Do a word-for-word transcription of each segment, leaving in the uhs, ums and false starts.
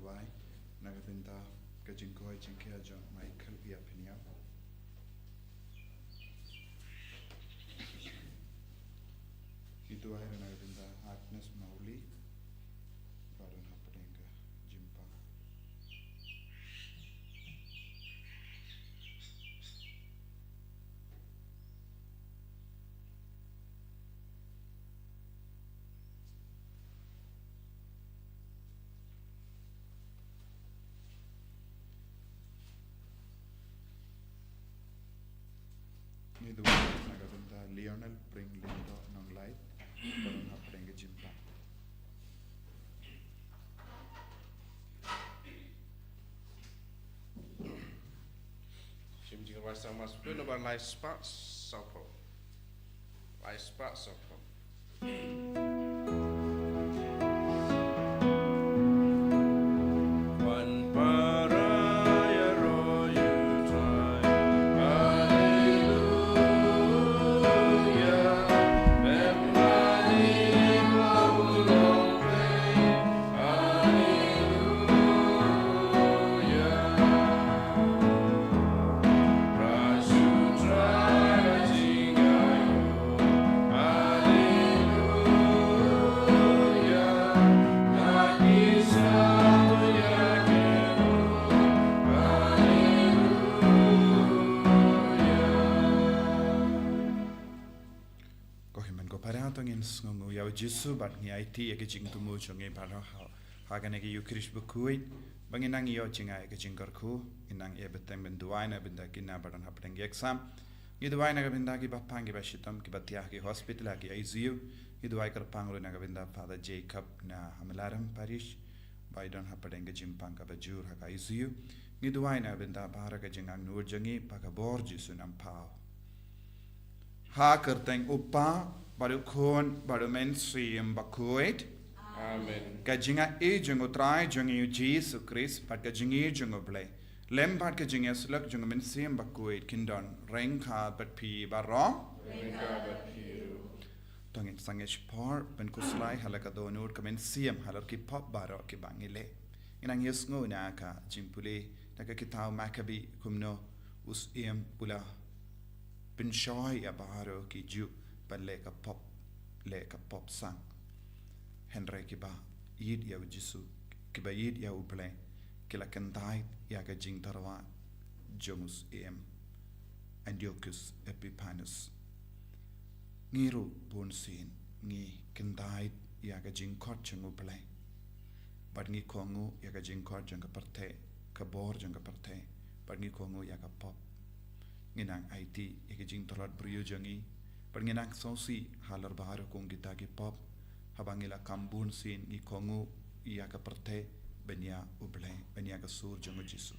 Duwai na ka bynta ka jingkoit jingkhiah jong Michael ïa phi ïa. Ngi duwai na ka bynta Agnes Mauli ba don hapdeng ka jingpang. Ngi duwai na ka bynta Lionel Pring Lyngdoh Nonglait ba don hapdeng ka jingpang. Shim Jingïaroh Psalm, Psalm number lai spah sawphew. Lai spah sawphew. Wan para ïaroh ïa u Trai. Haleluya. Haleluya. Ko hynmen ko para, to ngin sngewnguh ïa u Jisu bad ngi aiti ïa ka jingthmu jong ngi baroh ha, ha kane ka Ïukharist bakhuid, ba ngin nang ïoh jingaiei ka jingkyrkhu. Ngin nang ïa bteng ban duwai na bynta kine ba don hapdeng ki exam. Ngi duwai na ka bynta kiba pang kiba shitom, kiba thiah ha ki hospital, ha ki I C U. Ngi duwai kyrpang ruh na ka bynta Father Jacob na Hamlaram Parish ba i don hapdeng ka jingpang kaba jur ha ka I C U. Ngi duwai na ka bynta baroh ka jingangnud jong ngi, ba ka bor Jisu un ym phaw. Ha ka kyrteng u Kpa bad u Khun bad u Mynsiem Bakhuid. Amen. Ka jingaiei jong u Trai jong ngi u Jisu Khrist bad ka jingïeit jong u Blei, lem bad ka jingïasyllok jong u Mynsiem Bakhuid kin don ryngkat bad phi baroh. Ryngkat bad phi ruh. To ngin sangeh shipor ban khuslai ha la ka dohnud ka mynsiem halor ki pop baroh kiba ngi leh. Ngin nang ïohsngew na ka jingpule na ka kitab Makabi kumno u Syiem u la pynshoi ïa baroh ki Jiw ban leh ka pop, leh ka pop sang. Hynrei kiba ïeit ïa u Jisu, kiba ïeit ïa u Blei, ki la kyntait ïa ka jingtyrwa jong u Syiem Antiochus Epiphanes. Ngi ruh bunsien ngi kyntait ïa ka jingkhot jong u Blei, bad ngi kohnguh ïa ka jingkhot jong ka pyrthei, ka bor jong ka pyrthei, bad ngi kohnguh ïa ka pop. Ngin nang aiti ïa ka jingtlot briew jong ngi, bad ngin nang sngewsih halor baroh kum kita ki pop, haba ngi la kam bunsien ngi kohnguh ïa ka pyrthei ban ïa u Blei, ban ïa ka sur jong u Jisu.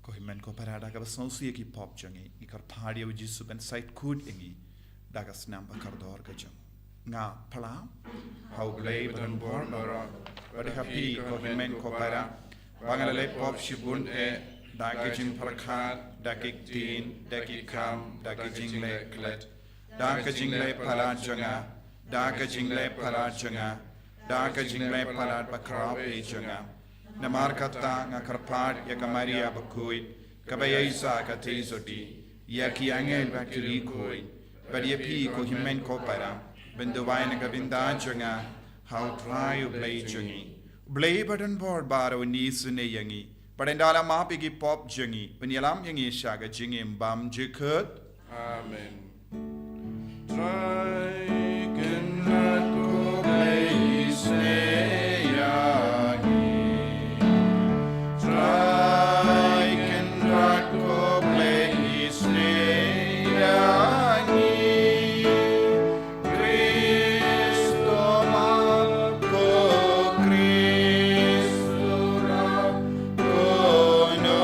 Ko hynmen ko para, da kaba sngewsih ïa ki pop jong ngi, ngi kyrpad ïa u Jisu ban sait khuid ïa ngi da ka snam ba kordor ka jong u. Nga phla ha u Blei badonbor baroh, bad ha phi ko hynmen ko para, ba nga la leh pop shibun eh, da ka jingpyrkhat, da ki ktien, da ki kam, da ka jingleh klet, da ka jingleh palat jong nga, da ka jingleh palat jong nga, da ka jingleh palat bakhraw eh jong nga. Namar kata nga kyrpad ïa ka Maria bakhuid, kaba ïaishah katei sotti, ïa ki angel bad ki riewkhuid, bad ïa phi ko hynmen ko para, ban duwai na ka bynta jong nga ha u Trai u Blei jong ngi. U Blei badonbor baroh un isynei ïa ngi, bad un da la map ïa ki pop jong ngi, un ïalam ïa ngi sha ka jingim bymjukut. Amen. Trai Kynrad ko Blei isynei ïa ngi. Trai Kynrad ko Blei isynei ïa ngi. Kristo map ko, Kristo rap ko, no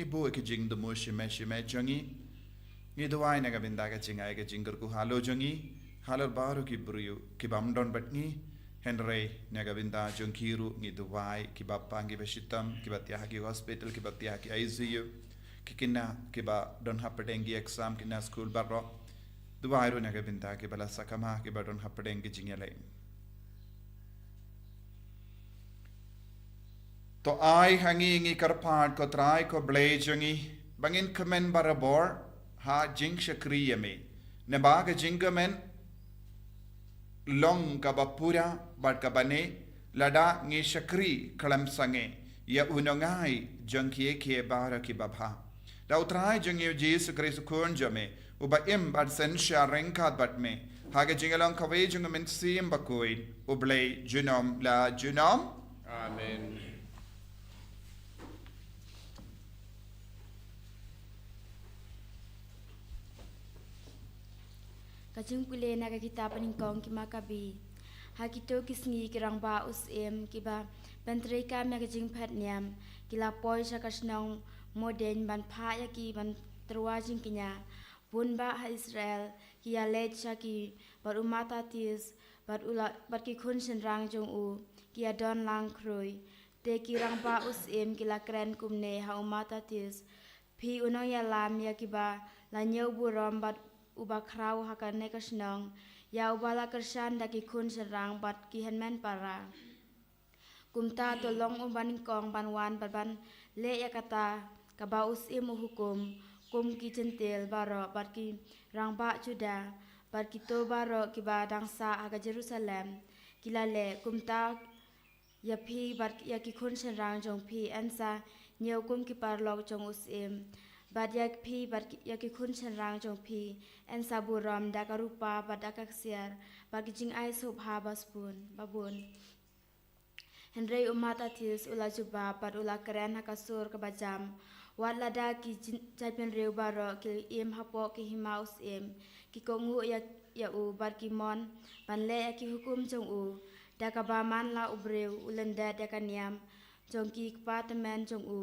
Buh ïa ki jingthmu shimet shimet jong ngi. Ngi duwai na ka bynta ka jingai ka jingkyrkhu halor jong ngi, halor baroh ki briew ki bym don bad ngi. Hynrei na ka bynta jong ki ruh ngi duwai, kiba pang, kiba shitom, kiba thiah ha ki hospital, kiba thiah ha ki I C U, ki khynnah kiba don hapdeng ki exam, khynnah skul baroh. Duwai ruh na ka bynta kiba la sakma, kiba don hapdeng ki jingïaleh. To ai ha ngi, ngi kyrpad, ko Trai ko Blei jong ngi, ba ngin kmen barabor ha jingshakri ïa me. Naba ka jingkmen long kaba pura bad kaba neh, lada ngi shakri khlem sangeh ïa u nongai jong kiei kiei baroh kiba bha, da u Trai jong ngi u Jisu Khrist u Khun jong me, uba im bad synshar ryngkat bad me ha ka jinglong kawei jong u Mynsiem Bakhuid, U Blei junom la junom. Amen. Ka jingpule na ka kitab nyngkong ki Makabi. Ha kito ki sngi ki rangbah u syiem kiba pyntreikam ïa ka jingphet niam, ki la poi sha ka shnong Modein ban phah ïa ki ban tyrwa jingkñia. Bun bah ha Israel ki ïaleit sha ki, bad u Mattathias bad u la, bad ki khun shynrang jong u ki ïadon lang khrui. Te ki rangbah u syiem ki la kren kumne ha u Mattathias: Phi u nongïalam ïa kiba la ñiew burom bad uba khraw ha kane ka shnong, ïa uba la kyrshan da ki khun shynrang bad ki hynmen para. Kumta to long u banyngkong ban wan bad ban leh ïa kata kaba u syiem u hukum, kum ki Jentil baroh bad ki rangbah Judah bad kito baroh kiba dang sah ha ka Jerusalem ki la leh. Kumta ïa phi bad ïa ki khun shynrang jong phi yn sa ñiew kum ki paralok jong u syiem, bad ïa phi bad ïa ki khun shynrang jong phi yn sa burom da ka rupa bad da ka ksiar bad ki jingai sngewbha ba bun, ba bun. Hynrei u Mattathias u la jubab bad u la kren ha ka sur kaba jam: Wat lada ki jin-, jaitbynriew baroh ki im hapoh ki hima u syiem, ki kohnguh ïa, ïa u bad ki mon ban leh ïa ki hukum jong u, da kaba man la u briew u lyndet ïa ka niam jong ki kpa tymmen jong u,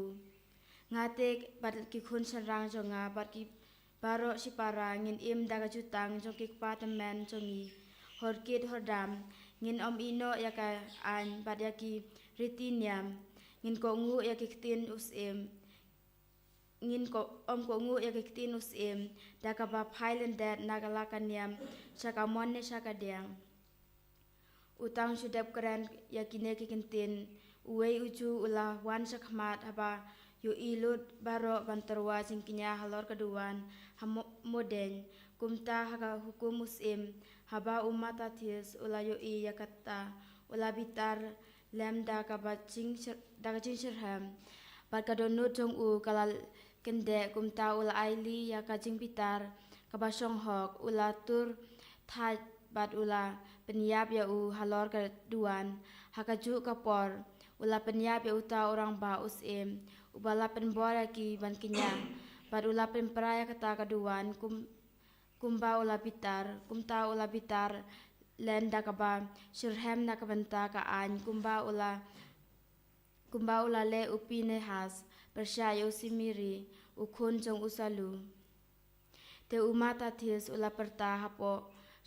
nga te bad ki khun shynrang jong nga bad ki baroh shipara ngin im da ka jutang jong ki kpa tymmen jong ngi. Hor kit hor dam ngin ym ïeh noh ïa ka aiñ bad ïa ki riti niam. Ngin kohnguh ïa ki ktien u syiem. Ngin ko-, ym kohnguh ïa ki ktien u syiem, da kaba phai lyndet na ka la ka niam sha ka mon ne sha ka diang. U tang shu dep kren ïa kine ki ktien, uwei u Jiw u la wan shakhmat haba ïohi lut baroh ban tyrwa jingkñia halor ka duwan ha Mo-, Modein. Kumta ha ka hukum u syiem, haba u Mattathias u la ïohi ïa kata, u la bitar lem da kaba jingshir-, da ka jingshitrhem, bad ka dohnud jong u ka la kyndeh. Kumta u la ailad ïa ka jingbitar kaba shong hok, u la tur thait bad u la pynïap ïa u halor ka duwan. Ha kajuh ka por u la pynïap ïa uta u rangbah u syiem uba la pynbor ïa ki ban kñia, bad u la pynpra ïa kata ka duwan kum, kumba u la bitar. Kumta u la bitar len da kaba shitrhem na ka bynta ka aiñ, kumba u la, kumba u la leh u Phinehas pyrshah ïa u Simri, u khun jong u Salu. Te u Mattathias u la pyrta hapoh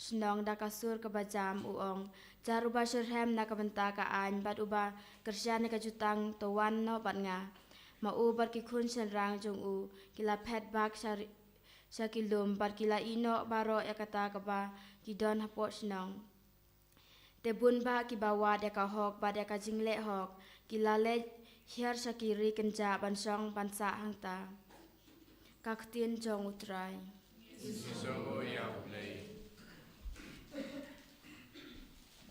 shnong da ka sur kaba jam, u ong: Jar uba shitrhem na ka bynta ka aiñ bad uba kyrshan ïa ka jutang, to wan noh bad nga. Ma u bad ki khun shynrang jong u ki la phet bak sha ri-, sha ki lum bad ki la ïeh noh baroh ïa kata kaba ki don hapoh shnong. Te bun bah kiba wad ïa ka hok bad ïa ka jingleh hok ki la leit hiar sha ki ri kynjah ban shong ban sah hangta. Ka ktien jong u Trai. Ïa U Blei.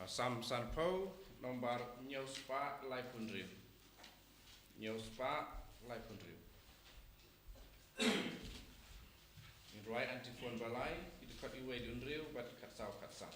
Psalm sanphew, nombar hynñiew spah laiphew hynriew. Hynñiew spah laiphew hynriew. Ngi rwai antiphon ba lai, ki dkhot iwei dkhot hynriew bad khatsaw khatsaw.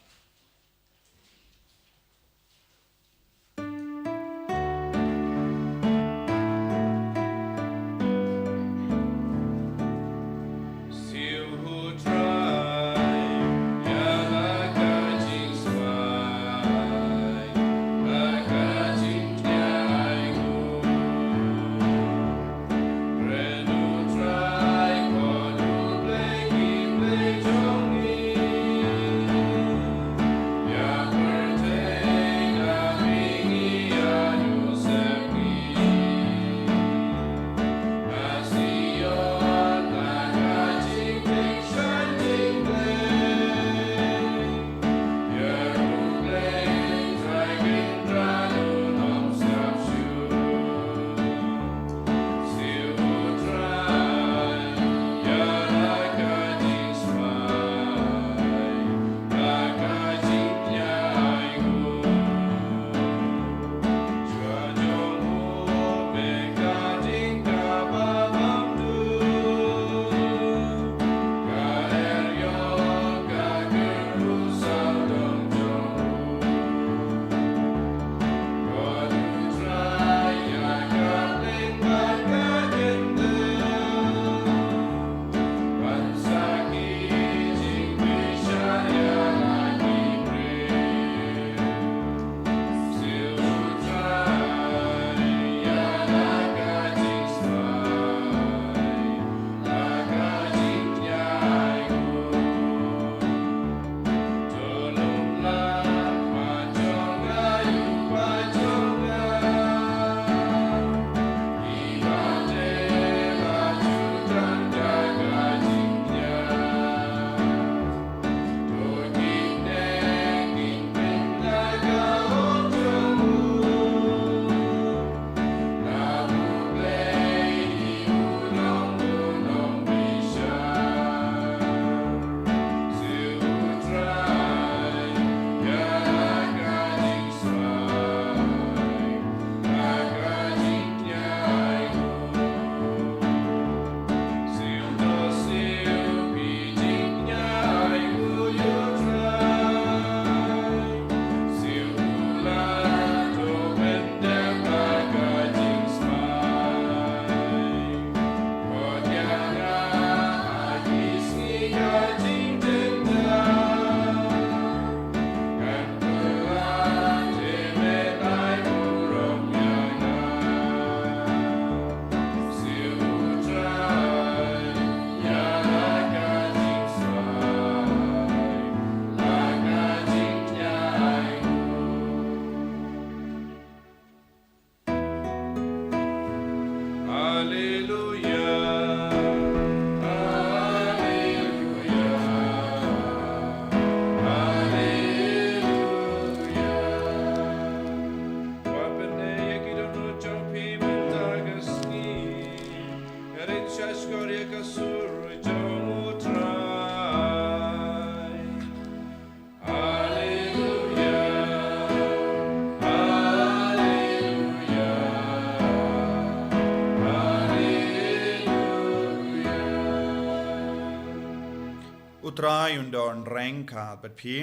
U Trai un don ryngkat bad phi.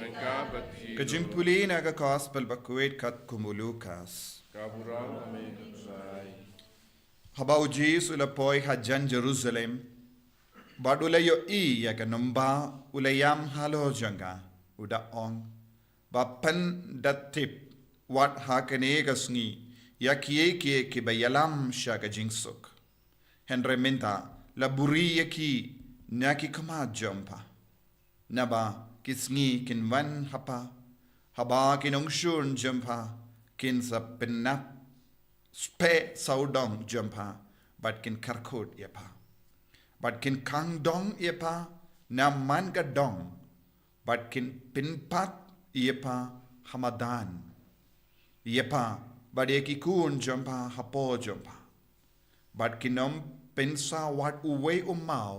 Ryngkat bad phi. Ka jingpule na ka Gospel ba kawei kat kum u Lukas. Ka burom ïa me, Trai. Haba u Jisu u la poi hajan Jerusalem, bad u la ïohi ïa ka nongbah, u la ïam halor jong ka, u da ong, ba phin da tip wat ha kane ka sngi ïa kiei kiei kiba ïalam sha ka jingsuk. Hynrei mynta la buhrieh ïa ki na ki khmat jong pha. Naba ki sngi kin wan ha pha, haba ki nongshun jong pha kin sa pynïap speh sawdong jong pha, bad kin kyrkhu ïa pha, bad kin khang dong ïa pha na man ka dong, bad kin pynpat ïa pha ha madan ïa pha, bad ïa ki khun jong pha hapoh jong pha, bad kin ym pynsaw wat uwei u maw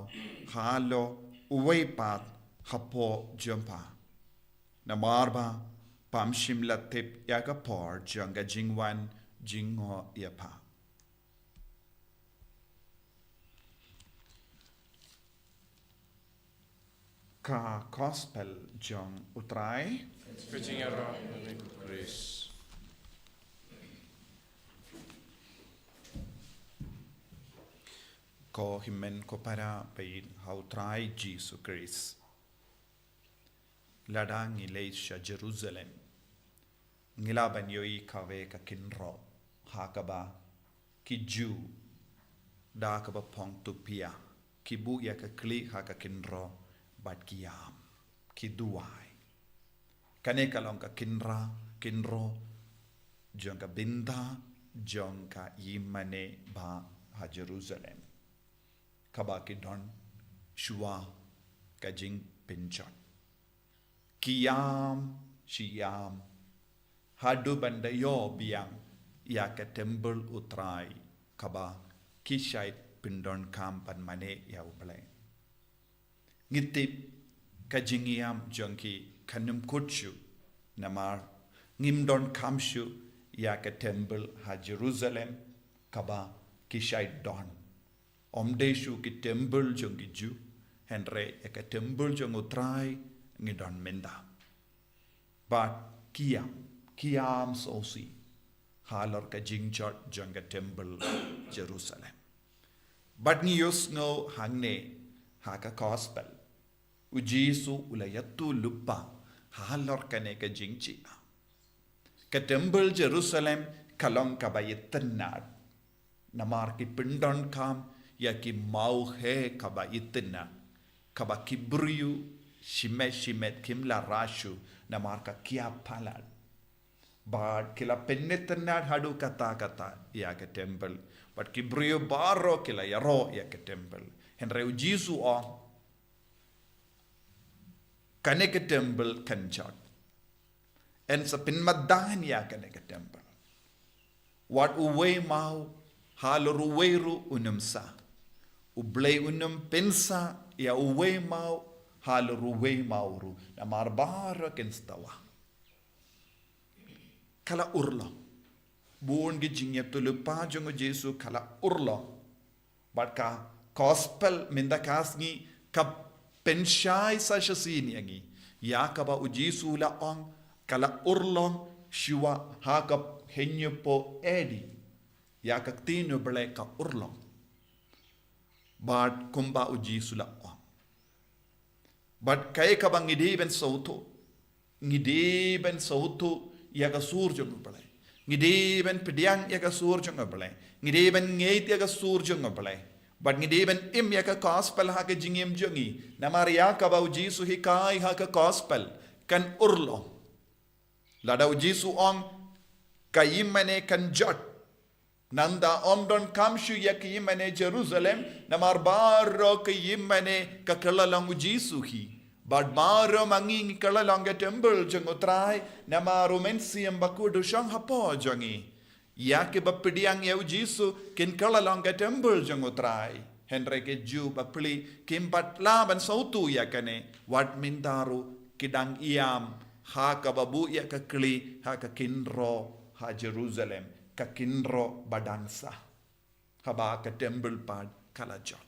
halor uwei pat hapoh jong pha. Namar ba pham shym la tip ïa ka por jong ka jingwan jingïoh ïa pha. Ka Gospel jong u Trai. Ka jingïaroh ïa me, ko Khrist. Ko hynmen ko para ba ïeit ha u Trai Jisu Khrist. Lada ngi leit sha Jerusalem, ngi lah ban ïohi kawei ka kynroh ha kaba ki Jiw da kaba phong tupia ki buh ïa ka khlieh ha ka kynroh bad ki ïam, ki duwai. Kane ka long ka kynra-, kynroh jong ka bynta jong ka ïingmane ba ha Jerusalem, kaba ki don shuwa ka jingpynjot. Ki ïam shi ïam haduh ban da ïoh biang ïa ka templ u Trai, kaba ki shait pyndonkam ban mane ïa U Blei. Ngi tip ka jingïam jong ki kan ym kut shuh, namar ngim donkam shuh ïa ka templ ha Jerusalem kaba ki shait don. Ym dei shuh ki templ jong ki Jiw, hynrei ïa ka templ jong u Trai ngi don mynta. Bad ki ïam, ki ïam sngewsih halor ka jingjot jong ka templ Jerusalem. Bad ngi ïohsngew hangne ha ka Gospel, u Jisu u la ïathuhlypa halor kane ka jingjia. Ka templ Jerusalem ka long kaba itynnad, namar ki pyndonkam ïa ki mawheh kaba itynnad, kaba ki briew shimet shimet kim lah rah shuh namar ka kiar palat. Bad ki la pynitynnad haduh katta katta ïa ka templ. Bad ki briew baroh ki la ïaroh ïa ka templ. Hynrei u Jisu u ong, kane ka templ kan jot. Yn sa pynmadan ïa kane ka templ. Wat uwei maw halor uwei ruh un ym sah. U Blei un ym pynsah ïa uwei maw halor uwei maw ruh, namar baroh kin sa tawah. Ka la urlong. Bun ki jingïathuhlypa jong u Jisu ka la urlong. Bad ka Gospel mynta ka sngi ka pynshai sa shisien ïa ngi ïa kaba u Jisu u la ong, ka la urlong shuwa ha ka hynñiewphew A D. Ïa ka ktien U Blei ka urlong. Bad kumba u Jisu u la ong. Bad kaei kaba ngi dei ban sngewthuh. Ngi dei ban sngewthuh ïa ka sur jong U Blei. Ngi dei ban pdiang ïa ka sur jong U Blei. Ngi dei ban ngeit ïa ka sur jong U Blei. Bad ngi dei ban im ïa ka Gospel ha ka jingim jong ngi. Namar ïa kaba u Jisu u hikai ha ka Gospel kan urlong. Lada u Jisu u ong, ka ïingmane kan jot. Nangta ym donkam shuh ïa ka ïingmane Jerusalem, namar baroh ka ïingmane ka kylla long u Jisu hi. Bad baroh ma ngi ngi kylla long ka templ jong u Trai, namar u Mynsiem Bakhuid u shong hapoh jong ngi. Ïa kiba pdiang ïa u Jisu kin kylla long ka templ jong u Trai. Hynrei ki Jiw bapli kim pat lah ban sngewthuh ïa kane, wat mynta ruh ki dang ïam ha kaba buh ïa ka khlieh ha ka kynroh ha Jerusalem, ka kynroh ba dang sah. Haba ka templ pat ka la jot.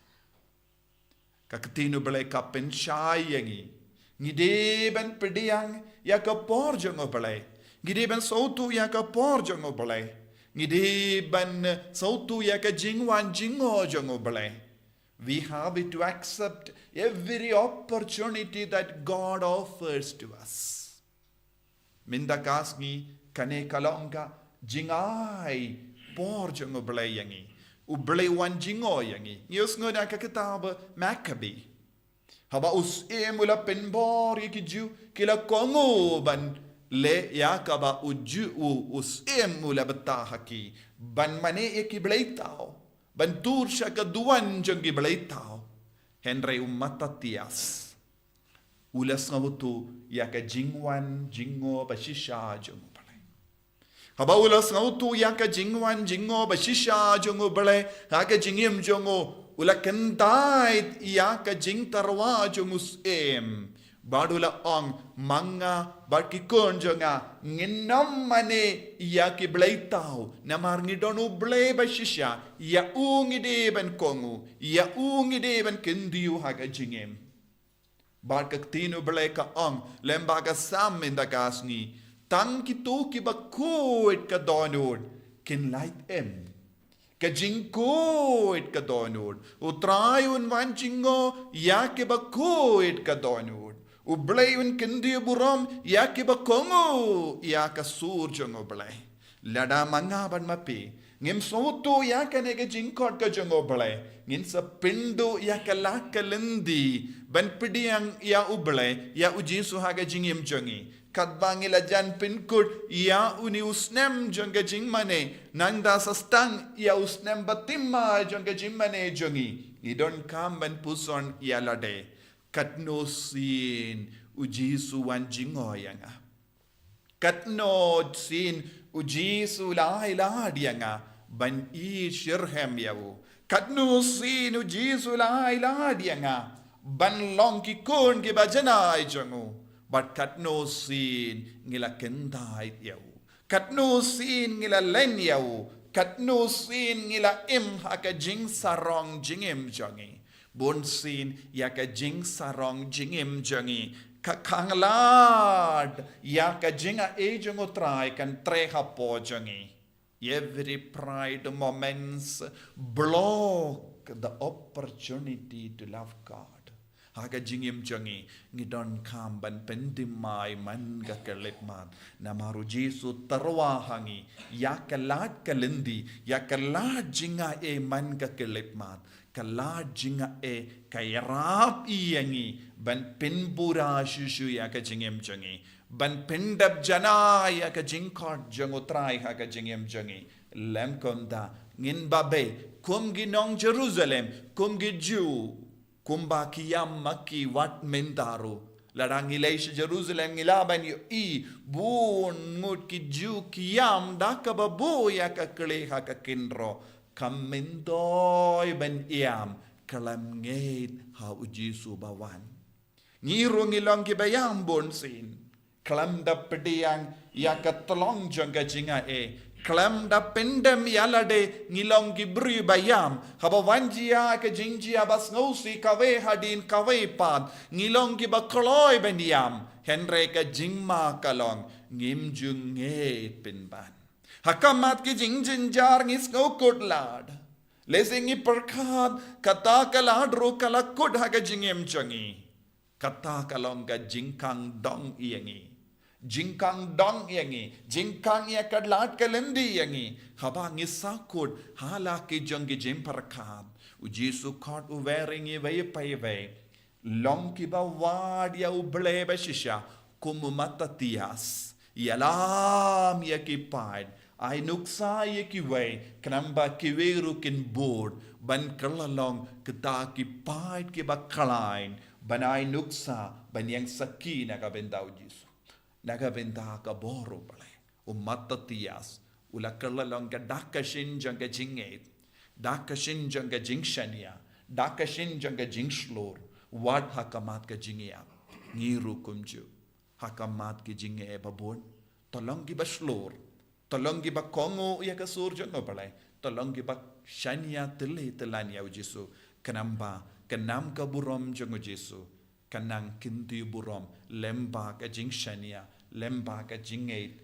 Ka ktien U Blei ka pynshai ïa ngi. Ngi dei ban pdiang ïa ka por jong U Blei. Ngi dei ban sngewthuh ïa ka por jong U Blei. Ngi dei ban sngewthuh ïa ka jingwan jingngooh jong U Blei. We have to accept every opportunity that God offers to us. Mynta ka sngi kane ka long ka jingai por jong U Blei ïa ngi. U Blei wan jingngooh ïa ngi. Ngi ïohsngew na ka kitab Makabi. Haba u syiem u la pynbor ïa ki Jiw, ki la kohnguh ban leh ïa kaba u Jiw u, u syiem u la btah ha ki. Ban mane ïa ki bleithaw. Ban tur sha ka duwan jong ki bleithaw. Hynrei u Mattathias u la sngewthuh ïa ka jingwan jingngooh ba shisha jong U Blei. Haba u la sngewthuh ïa ka jingwan jingngooh ba shisha jong U Blei ha ka jingim jong u, u la kyntait ïa ka jingtyrwa jong u syiem. Bad u la ong, ma nga bad ki khun jong nga ngin ym mane ïa ki bleithaw, namar ngi don U Blei ba shisha. Ïa u ngi dei ban kohnguh, ïa u ngi dei ban kyntiew ha ka jingim. Bad ka ktien U Blei ka ong lem bad ka Salm mynta ka sngi, tang kito kiba khuid ka dohnud kin lait im. Ka jingkhuid ka dohnud. U Trai un wan jingngooh ïa kiba khuid ka dohnud. U Blei un kyntiew burom ïa kiba kohnguh ïa ka sur jong U Blei. Lada ma nga bad ma phi ngim sngewthuh ïa kane ka jingkhot ka jong U Blei, ngin sa pynduh ïa ka lad ka lynti ban pdiang ïa U Blei, ïa U Jisu ha ka jingim jong ngi. Katba ngi la jan pynkut ïa une u snem jong ka jingmane, nangta sa sdang ïa u snem bathymmai jong ka jingmane jong ngi, ngi donkam ban puson ïa lade. Katno sien U Jisu wan jingngooh ïa nga. Katno sien U Jisu la ai lad ïa nga ban ïeit shitrhem ïa u. Katno sien U Jisu la ai lad ïa nga ban long ki khun kiba janai jong u. Bad katno sien ngi la kyntait ïa u. Katno sien ngi la len ïa u. Katno sien ngi la im ha ka jingsarong jingim jong ngi. Bunsien ïa ka jingsarong jingim jong ngi ka khanglad ïa ka jingai jong U Trai kan treh hapoh jong ngi. Every pride moments block the opportunity to love God. Ha ka jingim jong ngi, ngi donkam ban pynthymmai man ka khyllipmat. Namar U Jisu tyrwa ha ngi ïa ka lad ka lynti, ïa ka lad jingai man ka khyllipmat. Ka lad jingai ka ïarap ïa ngi ban pynbura shuh shuh ïa ka jingim jong ngi, ban pyndep janai ïa ka jingkhot jong U Trai ha ka jingim jong ngi. Lem kumta, ngin babe kum ki nong Jerusalem, kum ki Jiw, kumba ki ïam ma ki wat mynta ruh. Lada ngi leit sha Jerusalem ngi lah ban ïohi bun ngut ki Jiw ki ïam da kaba buh ïa ka kli ha ka khynraw. Kam myntoi ban ïam khlem ngeit ha U Jisu ba wan. Ngi ruh ngi long kiba ïam bunsien. Khlem da pdiang ïa ka tlong jong ka jingai. Khlem da pyndem ïa lade, ngi long ki briew ba ïam. Haba wan jia ka jingjia ba sngewsih kawei hadien kawei pat, ngi long kiba kloi ban ïam. Hynrei ka jingma ka long, ngim ju ngeit pynban. Ha khmat ki jingjynjar ngi sngewkut lad. Lehse ngi pyrkhat kata ka lad ruh ka la kut ha ka jingim jong ngi. Kata ka long ka jingkhang dong ïa ngi. Jingkhang dong ïa ngi. Jingkhang ïa ka lad ka lynti ïa ngi. Haba ngi sahkut ha la ki jong ki jingpyrkhat, U Jisu khot u wer ïa ngi iwei pa iwei. Long kiba wad ïa U Blei ba shisha, kum u Mattathias. Ïalam ïa ki paid, ai nuksa ïa kiwei, khnang ba kiwei ruh kin bud ban kylla long kita ki paid kiba khlaiñ, ban ai nuksa, ban ïeng sakhi na ka bynta U Jisu. Na ka bynta ka bor U Blei. U Mattathias u la kylla long ka dak ka shin jong ka jingngeit, dak ka shin jong ka jingshaniah, dak ka shin jong ka jingshlur. Wat ha khmat ka jingïap, ngi ruh kumjuh. Ha khmat ki jingeh ba bun, to long kiba shlur, to long kiba kohnguh ïa ka sur jong U Blei, to long kiba shaniah tylli tyllan ïa U Jisu, khnang ba Ka nam ka burom jong u Jisu ka nang kyntiew burom lem bad ka jingshaniah, lem bad ka jingngeit,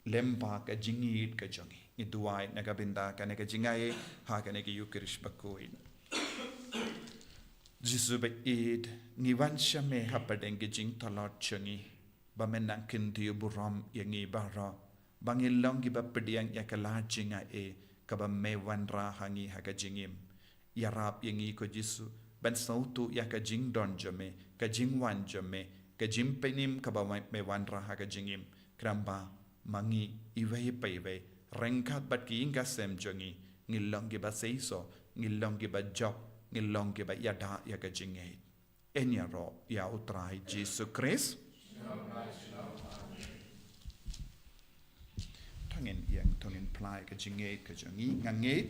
lem bad ka jingngeit ka jong ngi. Ngi duwai na ka bynta kane ka jingai ha kane ka Eucharist bakhuid. Jisu ba ïeit, ngi wan sha me hapdeng ki jingtlot jong ngi, ba men nang kyntiew burom ïa ngi baroh, ba ngin long kiba pdiang ïa ka lad jingaiei kaba me wanrah ha ngi ha ka jingim. Ïarap ïa ngi ko Jisu ban sngewthuh ïa ka jingdon jong me, ka jingwan jong me, ka jingpynim kaba me wanrah ha ka jingim. Khnang ba ma ngi iwei pa iwei, ryngkat bad ki ïing ki sem jong ngi, ngin long kiba seisoh, ngin long kiba jop, ngin long kiba ïada ïa ka jingngeit. Yn ïaroh ïa u Trai Jisu Khrist. To ngin ïeng, to ngin pynlait ka jingngeit ka jong ngi. Nga ngeit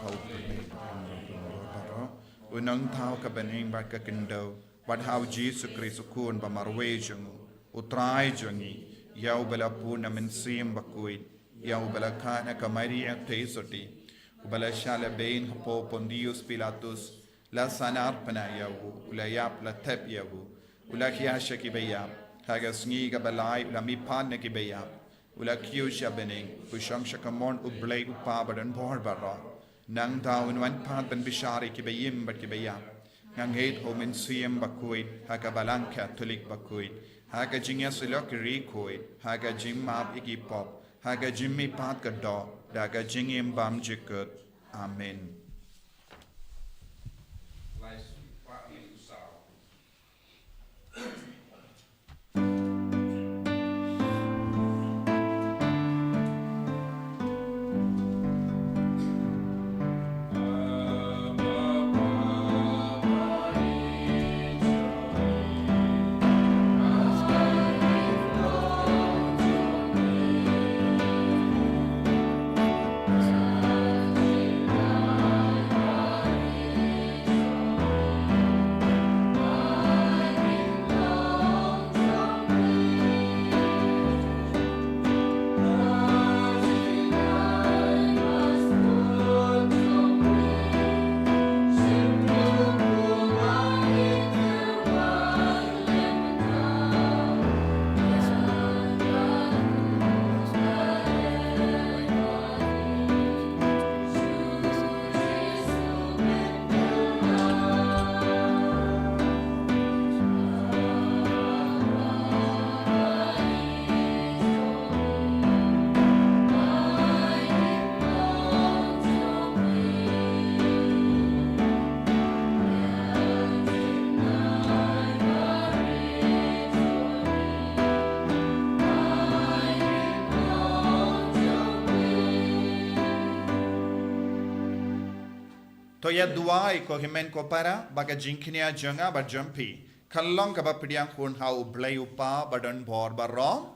ba u Blei ba don ha ka bynta baroh, u Nongthaw ka bneng bad ka khyndew, bad ha u Jisu Khrist u Khun ba marwei jong u, u Trai jong ngi, ïa uba la bun na Mynsiem Bakhuid, ïa uba la khot na ka Maria Theisotti, uba la shah lehbeiñ hapoh Pontius Pilatus, la sahnarphna ïa u, u la ïap, la thep ïa u, u la khie sha kiba ïap, ha ka sngi kaba lai u la mihpat na kiba ïap, u la kiew sha bneng, u shong sha kamon u Blei u Kpa ba don bor baroh. Nangta un wan pat ban bishar ïa kiba im bad kiba ïap. Nga ngeit ha u Mynsiem Bakhuid, ha ka Balang Katholik bakhuid, ha ka jingïasyllok ki riewkhuid, ha ka jingmap ïa ki pop, ha ka jingmihpat ka doh, da ka jingim bymjukut. Amen. To ïa duwai ko hynmen ko para, ba ka jingkñia jong nga bad jong phi kan long kaba pdiang hun ha u Blei u Kpa ba don bor baroh.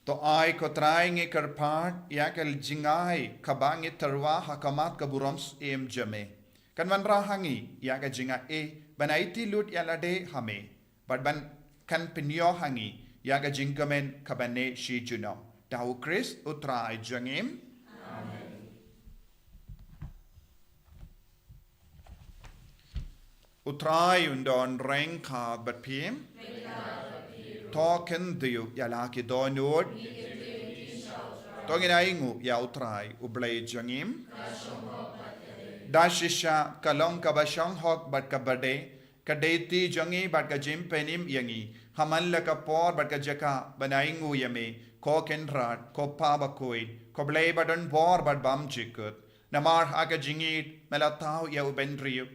To ai ko Trai ngi kyrpad ïa ka jingai kaba ngi tyrwa ha khmat ka burom syiem jong me, kan wanrah ha ngi ïa ka jingaiei ban aiti lut ïa lade ha me, bad ban kan pynïoh ha ngi ïa ka jingkmen kaba neh shi junom. Da u Khrist u Trai jong ngi. Amen. U Trai un don ryngkat bad phi. To khyndiat ïa la ki dohnud. To ngin ainguh ïa u Trai u Blei jong ngi. Da shisha ka long kaba shong hok bad kaba dei, ka dei ti jong ngi bad ka jingpynim ïa ngi ha man la ka por bad ka jaka ban ainguh ïa me, ko Kynrad, ko Kpa bakhuid, ko Blei ba don bor bad bymjukut. Namar ha ka jingïeit me la thaw ïa u bynriew,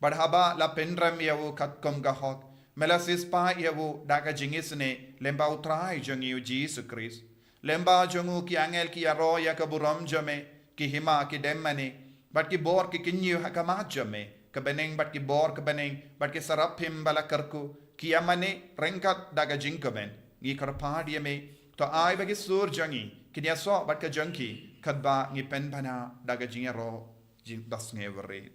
bad haba la pynrem ïa u katkum ka hok, me la siewspah ïa u da ka jingisynei lyngba u Trai jong ngi u Jisu Khrist. Lyngba jong u ki angel ki ïaroh ïa ka burom jong me, ki hima ki dem mane, bad ki bor ki kyñiew ha khmat jong me. Ka bneng bad ki bor ka bneng bad ki saraphim ba la kyrkhu ki ïa mane ryngkat da ka jingkmen. Ngi kyrpad ïa me, to ai ba ki sur jong ngi kin ïasoh bad ka jong ki, katba ngi pynbna da ka jingïaroh jingdasngew rit.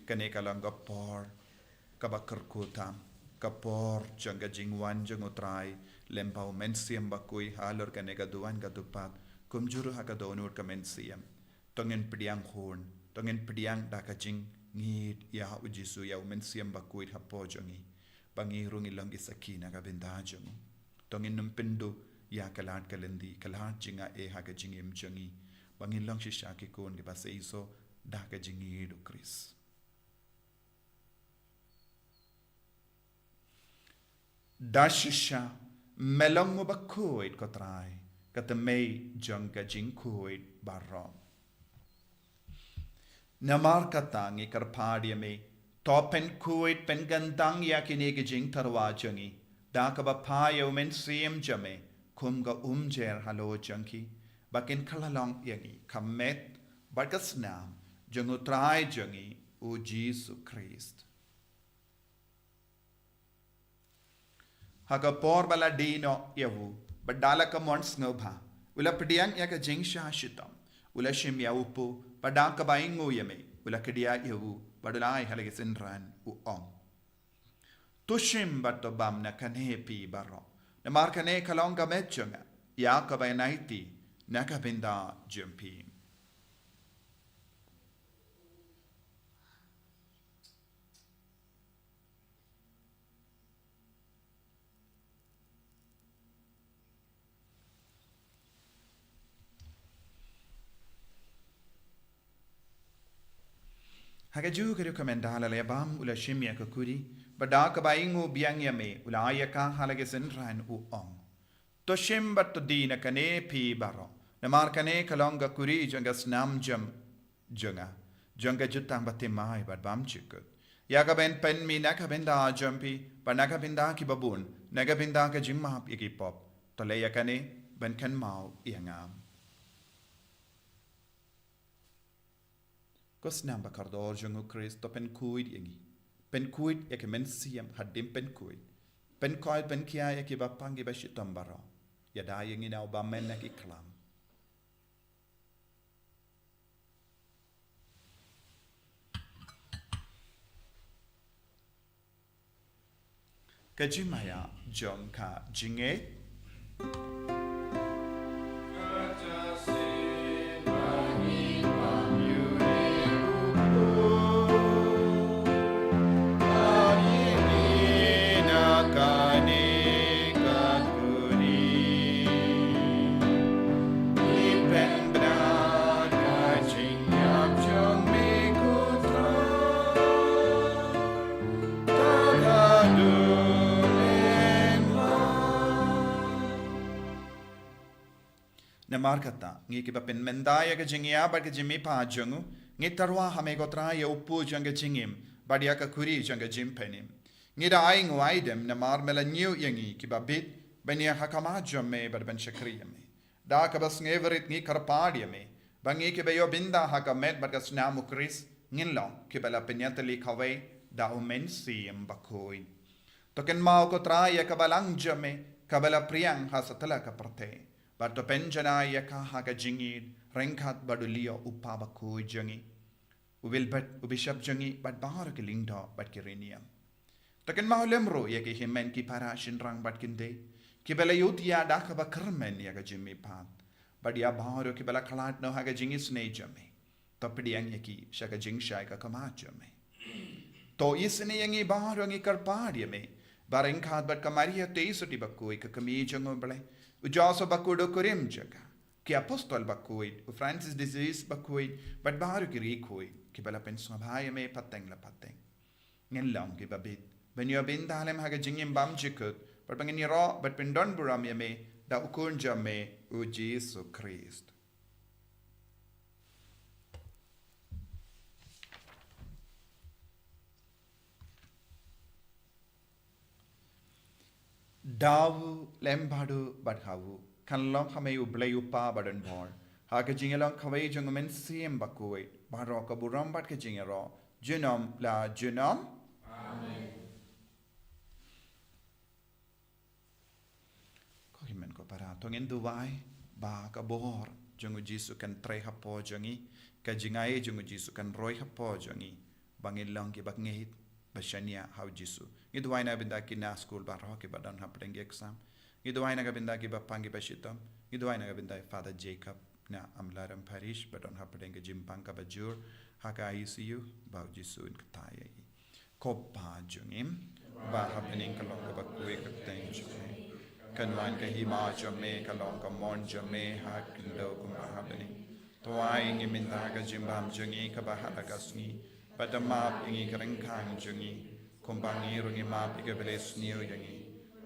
Kane ka long ka por kaba kyrkhu tam, ka por jong ka jingwan jong U Trai lem bad U Mynsiem Bakhuid halor kane ka duwan ka dupat, kumjuh ruh ha ka dohnud ka mynsiem. To ngin pdiang hun, to ngin pdiang da ka jingngeit ïa U Jisu, ïa U Mynsiem Bakhuid hapoh jong ngi, ba ngi ruh ngin long ki sakhi na ka bynta jong U. To ngin ym pynduh ïa ka lad ka lynti, ka lad jingaiei ha ka jingim jong ngi, ba ngin long shisha ki khun kiba seisoh da ka jingngeit U Khrist. Da shisha, me long uba khuid ko Trai, ka tmei jong ka jingkhuid baroh. Namar kata ngi kyrpad ïa me, to pynkhuid pynkyntang ïa kine ki jingtyrwa jong ngi da kaba phah ïa U Mynsiem jong me kum ka umjer halor jong ki, ba kin kylla long ïa ngi ka met bad ka snam jong U Trai jong ngi U Jisu Khrist. Ha ka por ba la die noh ïa u, bad da la ka mon sngewbha, u la pdiang ïa ka jingshah shitom, u la shim ïa u pu, bad da kaba ainguh ïa me, u la kdiah ïa u, bad u la ai ha la ki synran, u ong: To shim bad to bam na kane phi baroh, namar kane ka long ka met jong nga, ïa kaba yn aiti na ka bynta jong phi. Ha kajuh ka rukom, ynda la ïa bam, u la shim ïa ka kuri, bad da kaba ainguh biang ïa me, u la ai ïa ka ha la ki synran, u ong: To shim bad to die na kane phi baroh, namar kane ka long ka kuri jong ka snam jong jong nga, jong ka jutang bathymmai bad bymjukut, ïa kaba yn pynmih na ka bynta jong phi bad na ka bynta kiba bun, na ka bynta ka jingmap ïa ki pop. To leh ïa kane ban kynmaw ïa nga. Ko snam ba kordor jong U Khrist, to pynkhuid ïa ngi. Pynkhuid ïa ki mynsiem hadien pynkhuid, pynkoit pynkhia ïa kiba pang kiba shitom baroh. Ïada ïa ngi na u bymman na ki khlam. Ka jingmaïa jong ka jingngeit. Namar kata, ngi kiba pynmynta ïa ka jingïap bad ka jingmihpat jong u, ngi tyrwa ha me ko Trai ïa u pu jong ka jingim, bad ïa ka kuri jong ka jingpynim. Ngi da ainguh aidem namar me la ñiew ïa ngi kiba bit ban ïeng ha khmat jong me bad ban shakri ïa me. Da kaba sngewrit ngi kyrpad ïa me, ba ngi kiba ïoh bynta ha ka met bad ka snam U Khrist, ngin long kiba la pynïatylli kawei da U Mynsiem Bakhuid. To kynmaw ko Trai ïa ka balang jong me, kaba la pdiang ha satlak ka pyrthei, bad to pynjanai ïa ka ha ka jingïeit, ryngkat bad u Leo u Pa Bakhuid jong ngi, u bilbad, u bishop jong ngi, bad baroh ki lyngdoh bad ki riewniam. To kynmaw lem ruh ïa ki hynmen ki para shynrang bad khyndai, kiba la ïohthiah da kaba kyrmen ïa ka jingmihpat, bad ïa baroh kiba la khlad noh ha ka jingisynei jong me. To pdiang ïa ki sha ka jingshai ka khmat jong me. To isynei ïa ngi baroh, ngi kyrpad ïa me, ba ryngkat bad ka Maria Theisotti Bakhuid, ka kmie jong U Blei, u Joseph Bakhuid u kurim jong ka, ki apostol bakhuid, u Francis de Assisi Bakhuid, bad baroh ki riewkhuid kiba la pynsngewbha ïa me pateng la pateng, ngin long kiba bit ban ïoh bynta lem ha ka jingim bymjukut, bad ba ngin ïaroh bad pyndonburom ïa me da u Khun jong me, U Jisu Khrist. Da u, lem bad u, bad ha u, kan long ha me U Blei U Pa badonbor, ha ka jingïalong kawei jong U Mynsiem Bakhuid, baroh ka burom bad ka jingïaroh, junom la junom. Amen. Ko hynmen ko para, to ngin duwai ba ka bor jong U Jisu kan trei hapoh jong ngi, ka jingaiei jong U Jisu kan roi hapoh jong ngi, ba ngin long kiba ngeit ba shaniah ha u Jisu. Ngi duwai na ka bynta ki nurse skul baroh kiba don hapdeng ki exam. Ngi duwai na ka bynta kiba pang kiba shitom. Ngi duwai na ka bynta Father Jacob na Amlarem Parish ba don hapdeng ka jingpang kaba jur ha ka I C U, ba u Jisu un kyrteng ïa i. Ko Pa jong ngi ba ha bneng, ka long kaba kyrteng jong me. Kan wan ka hima jong me, ka long ka mon jong me ha khyndew kumba ha bneng. To ai ngi mynta ka jingbam jong ngi kaba ha la ka sngi. Bad da map ïa ngi ka ryngkang jong ngi, kumba ngi ruh ngi map ïa kiba la sniew ïa ngi.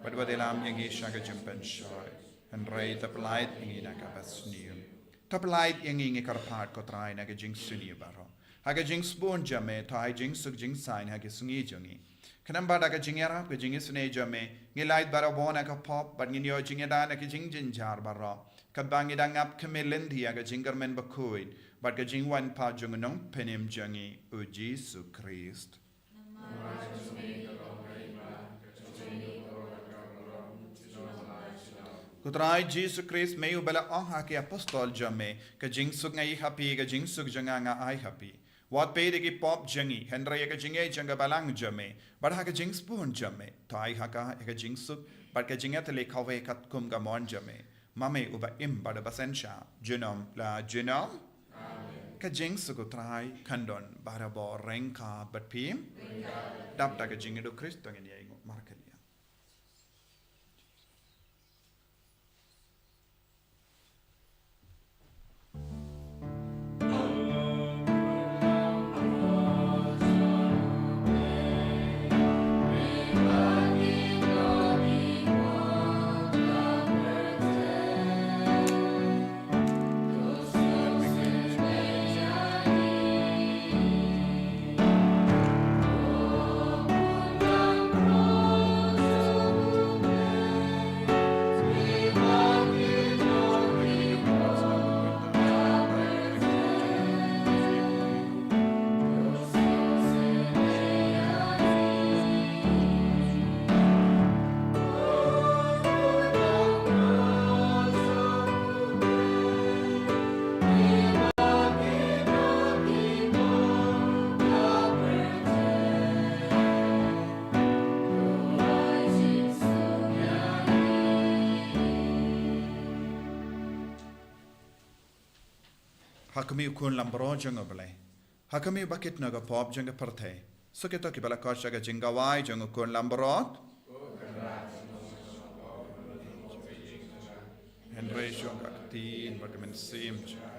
Bad wat ïalam ïa ngi sha ka jingpynshoi, hynrei da pyllait ïa ngi na kaba sniew. Da pyllait ïa ngi, ngi kyrpad ko Trai, na ka jingsniew baroh. Ha ka jingsbun jong me, to ai jingsuk jingsaiñ ha ka sngi jong ngi. Khnang ba da ka jingïarap ka jingisynei jong me, ngi lait barabor na ka pop bad ngin ïoh jingïada na ka jingjynjar baroh. Katba ngi dang ap khmih lynti ïa ka jingkyrmen bakhuid bad ka jingwan pat jong u Nongpynim jong ngi, u Jisu Khrist. Ko Trai Jisu Khrist, me uba la ong ha ki apostol jong me, ka jingsuk nga ai ha phi, ka jingsuk jong nga nga ai ha phi. Wat peit ïa ki pop jong ngi, hynrei ïa ka jingïeit jong ka balang jong me, bad ha ka jingsbun jong me, to ai ha ka ïa ka jingsuk bad ka jingïatylli kawei katkum ka mon jong me. Ma me uba im bad uba synshar junom la junom. Ka jingsuk u Trai kan don barabor ryngkat bad phi. Dap da ka jingïaid u Khrist to ngin ïa ïnguh markylliang. Ha khmih u Khun Lambrot jong u Blei, ha khmih u Bakitno ka pop jong ka pyrthei, suk ïa kito kiba la koit sha ka jingkawai jong u Khun Lambrot. Hynrei shuh ka ktien bad ka mynsiem jong ka.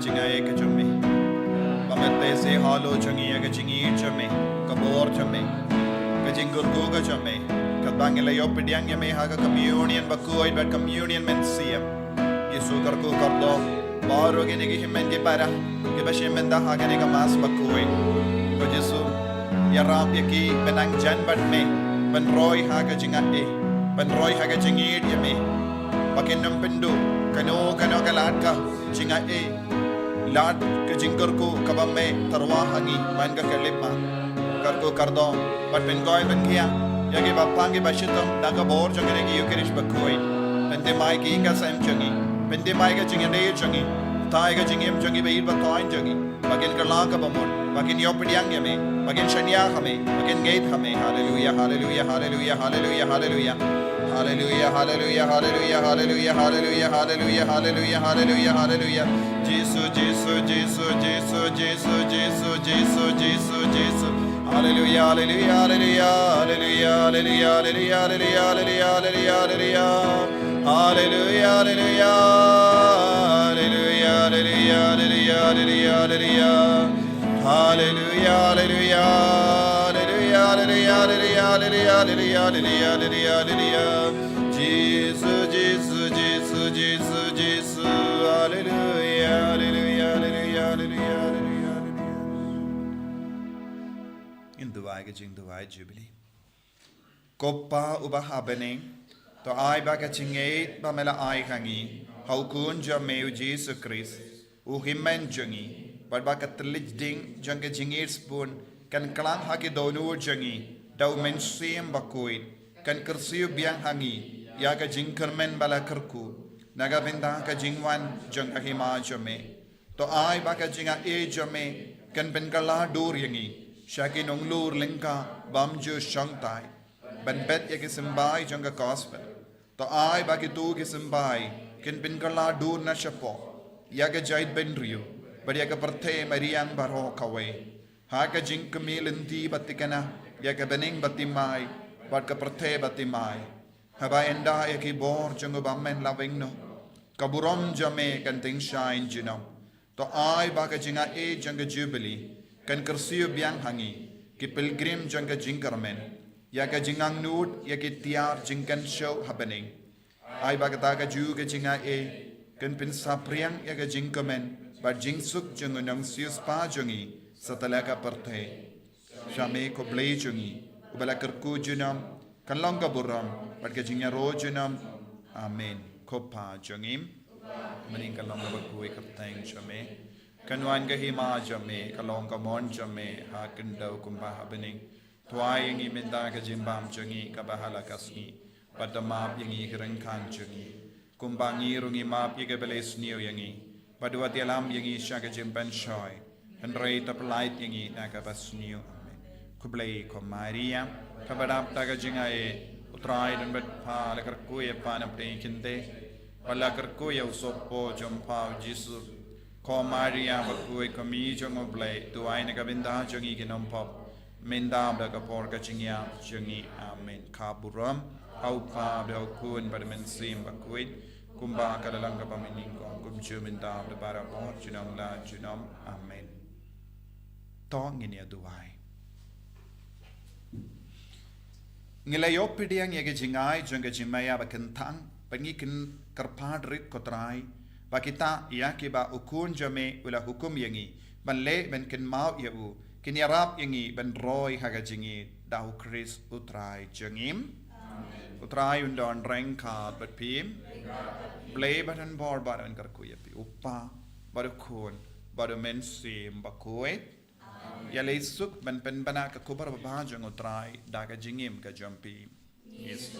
Jingaiei ka jong me. Ba me teh seh halor jong ngi ïa ka jingïeit jong me, ka bor jong me, ka jingkyrkhu ka jong me. Katba ngi la ïoh pdiang ïa me ha ka communion bakhuid bad communion mynsiem. Jisu, kyrkhu kyrdoh baroh kine ki hynmen ki para kiba shim bynta ha kane ka Mass bakhuid. Ko Jisu, ïarap ïa ki ban nang jan bad me, ban roi ha ka jingaiei, ban roi ha ka jingïeit ïa me. Ba kin ym pynduh kano kano ka lad ka jingaiei, lad ka jingkyrkhu kaba me tyrwa ha ngi man ka khyllipmat. Kyrkhu kyrdoh bad pynkhiah ban khiah ïa kiba pang kiba shitom na ka bor jong kane ka Eukharist bakhuid. Pynthymmai ki ïing ka sem jong ngi, pynthymmai ka jingïadei jong ngi, tai ka jingim jong ngi bad ït ba thaiñ jong ngi. Ba kin kylla kaba mut, ba kin ïoh pdiang ïa me, ba kin shaniah ha me, ba kin ngeit ha me. Haleluia, haleluia, haleluia, haleluia, haleluia. Haleluia, haleluia, haleluia, haleluia, haleluia, haleluia, haleluia, haleluia, haleluia. Jisu, Jisu, Jisu, Jisu, Jisu, Jisu, Jisu, Jisu, Jisu. Haleluia, haleluia, haleluia, haleluia, haleluia, haleluia, haleluia, haleluia, haleluia. Haleluia, haleluia. Haleluia, haleluia, haleluia, haleluia, haleluia. Haleluia, haleluia. Haleluia, haleluia, haleluia, haleluia, haleluia, haleluia, haleluia, haleluia. Jisu, Jisu, Jisu, Jisu, Jisu. Haleluia, haleluia, haleluia, haleluia, haleluia, haleluia. Ngin duwai ka jingduwai Jubilee. Ko Pa uba ha bneng, to ai ba ka jingngeit ba me la ai ha ngi ha u Khun jong me u Jisu Khrist, u Hynmen jong ngi, bad ba ka thylliej ding jong ka jingïeit sbun kan klang ha ki dohnud jong ngi da u Mynsiem Bakhuid, kan kyrsiew biang ha ngi ïa ka jingkyrmen ba la kyrkhu na ka bynta ka jingwan jong ka Hima jong me. To ai ba ka jingaiei jong me kan pynkylla dur ïa ngi sha ki nonglur lyngkha bymjukshongthait, ban bet ïa ki symbai jong ka Gospel. To ai ba kito ki symbai kin pynkylla dur na shapoh ïa ka jaitbynriew bad ïa ka pyrthei mariang baroh kawei, ha ka jingkmie lynti ba thikna ïa ka bneng ba thymmai bad ka pyrthei ba thymmai. Haba ynda ïa ki bor jong u Bymman la weng noh, ka burom jong me kan tyngshaiñ junom. To ai ba ka jingaiei jong ka Jubilee kan kyrsiew biang ha ngi, ki pilgrim jong ka jingkyrmen, ïa ka jingangnud ïa ki tiar jingkynshew ha bneng. Ai ba kata kajuh ka jingaiei kan pynsaphriang ïa ka jingkmen bad jingsuk jong u nongsiewspah jong ngi satlak ka pyrthei. Sha me ko Blei jong ngi, uba la kyrkhu junom, kan long ka burom bad ka jingïaroh junom. Amen. Ko Pa jong ngi, mynhynnin kan long kaba khuid ka kyrteng jong me. Kan wan ka hima jong me, kan long ka mon jong me ha khyndew kumba ha bneng. To ai ïa ngi mynta ka jingbam jong ngi kaba ha la ka sngi. Bad to map ïa ngi ki ryngkang jong ngi, kumba ngi ruh ngi map ïa kiba leh sniew ïa ngi. Bad wat ïalam ïa ngi sha ka jingpynshoi, hynrei to pyllait ïa ngi na kaba sniew. Amen. Khublei ko Maria, kaba dap da ka jingaiei, u Trai u don bad pha. La kyrkhu ïa pha na pdeng ki khyndai, bad la kyrkhu ïa u sohpop jong pha u Jisu. Ko Maria bakhuid, ko Kmie jong u Blei, duwai na ka bynta jong ngi ki nongpop, mynta bad ha ka por ka jingïap jong ngi. Amen. Ka burom ha u Pa bad ha u Khun bad ha u Mynsiem Bakhuid, kumba ka la long kaba mynnyngkong, kumjuh mynta bad barabor, junom la junom. Amen. To ngin ïa duwai. Ngi la ïoh pdiang ïa ka jingai jong ka jingmaïa ba kynthang, ba ngi kyrpad rit ko Trai, ba kita ïa kiba u Khun jong me u la hukum ïa ngi ban leh ban kynmaw ïa u, kin ïarap ïa ngi ban roi ha ka jingïeit, da u Khrist u Trai jong ngi. U Trai un don ryngkat bad phi. Blei ba don bor ba un kyrkhu ïa phi, u Pa bad u Khun bad u Mynsiem Bakhuid. Ïaleh suk ban pynbna ka khubor babha jong u Trai da ka jingim ka jong phi. Yes.